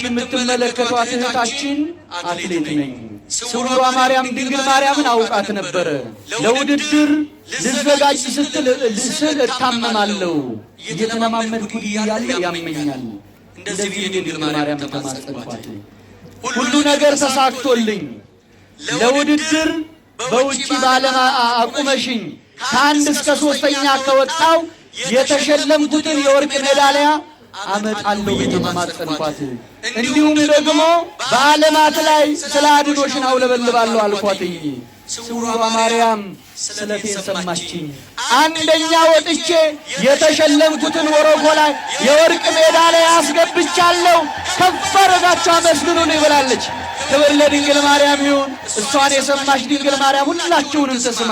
የምትመለከቷት እህታችን አትሌት ነኝ። ስውሯ ማርያም ድንግል ማርያምን አውቃት ነበረ። ለውድድር ልዘጋጅ ስትል ስል እታመማለሁ፣ እየተለማመድኩ እያለ ያመኛል። እንደዚህ ብዬ ድንግል ማርያም ተማጸንኳት። ሁሉ ነገር ተሳክቶልኝ ለውድድር በውጪ ባለም አቁመሽኝ ከአንድ እስከ ሶስተኛ ከወጣው የተሸለምኩትን የወርቅ ሜዳሊያ አመጣለሁ ብዬ ተማጸንኳት። እንዲሁም ደግሞ በዓለማት ላይ ስለ አድኖሽን አውለበልባለሁ አልኳትኝ። ስውሯ ማርያም ስለቴን ሰማችኝ። አንደኛ ወጥቼ የተሸለምኩትን ወረኮ ላይ የወርቅ ሜዳሊያ አስገብቻለሁ። ከፍ አድርጋችሁ አመስግኑልኝ ብላለች። ክብር ለድንግል ማርያም ይሁን። እሷን የሰማች ድንግል ማርያም ሁላችሁንም ትስማ።